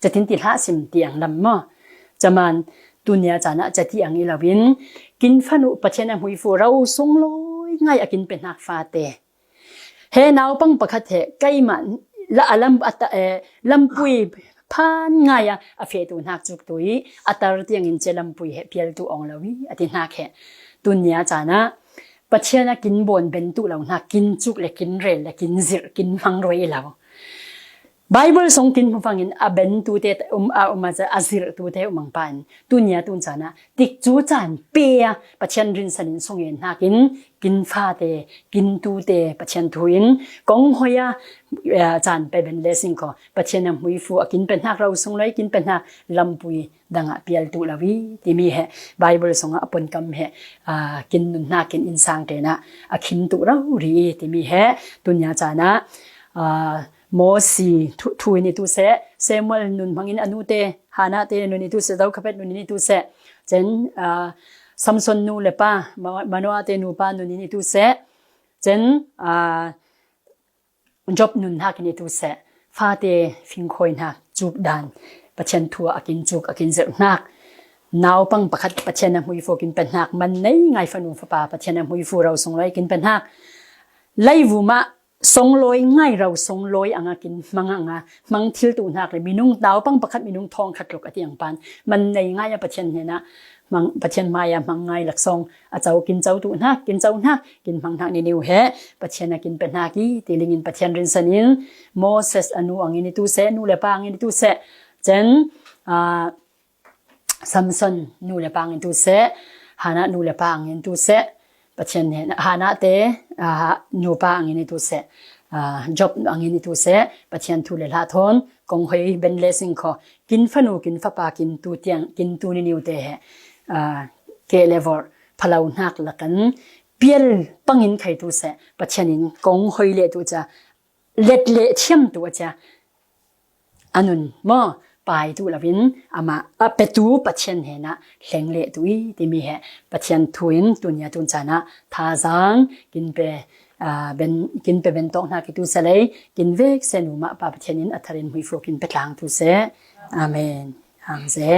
Catin ti hlah sim tiang lam maw? Caman tunia canah cati ang i loin, kin fan uh Pathian a hmuifu ro sunglawi ngai a kin pe hnak fate. He naupang pakhat he keimah la a lam, a ta, eh, lampui phan ngai a, a fehtu hnak cuktu i a tar tiangin cia lampui he pialtu awng lo i a ti hnak he. Tunia canah Pathian a kin bawn bentu lo hnak, kin cuk le kin rel le kin zirh, kin hmang roi i lo. Bible sung kin hmu fangin a bentute um, a um a, a zirhtute um ang pan. Tunia tun canah tikcu caan pe a Pathian rinsan in sung in hnakin kin fate, kin tute Pathian thu in kong hoi a, eh, caan pe ben le sing kho. Pathian a hmuifu a kin pe hnak ro sunglawi, kin pe hnak lampui dangah pialtu lo i timi he Bible sungah a ponkam he, ah, kin nun hnakin innsang tenah a khimtu rori i timi he tunia canah, ah, Mosi thu, thu in i tu seh, Samuel nun hmangin a nute, Hannah te nun i tu seh, Jochebed nun in i tu seh, cen, ah, Samson nu le pa, Ma-, Manoah te nupa nun in i tu seh, cen, ah, Job nun hnakin i tu seh, fate fingkhawi hnak cuk dan, Pathian thu a kin cuk, a kin zirh hnak, naupang pakhat Pathian a hmuifu kin pe hnak, man nei ngai fanu fapa Pathian a hmuifu ro sunglawi kin pe hnak, leivum ah sunglawi ngai ro sunglawi anga kin hmang anga hmang thiltu hnak le minung, naupang pakhat minung thawng khat tluk a tiang pan man nei ngai a Pathian hnenah hmang, Pathian hmai a hmang ngai laksawng a co, kin co tu hnak, kin co hnak, kin hmang hnak niniu he Pathian a kin pe hnak i ti lingin Pathian rinsan in Moses a nu angin i tu seh, nu le pa angin i tu seh, cen, ah, Samson nu le pa angin tu seh, Hannah nu le pa angin tu seh, Pathian he, Hannah te, ah, nupa angin i tu seh, ah, Job angin i tu seh, Pathian thu le hla thawn kong hoi ben le sing kho, kin fanu, kin fapa, kin tu tiang, kin tu niniu te he, ah, keh le vorh phalo hnak lakan pial pangin khai tu seh, Pathian in kong hoi le tu cia, let le thiam tu a cia, a nun maw, pai tu loin amah a petu Pathian hnenah hleng le tu i timi he Pathian thu in tunia tun canah thazaang kin pe, ah, ben, kin pe ben tawk hnak i tu seh lei, kin vek seh nu mah pa Pathian in a tharin hmuifu kin pe tlang tu seh. Amen. Hang ze.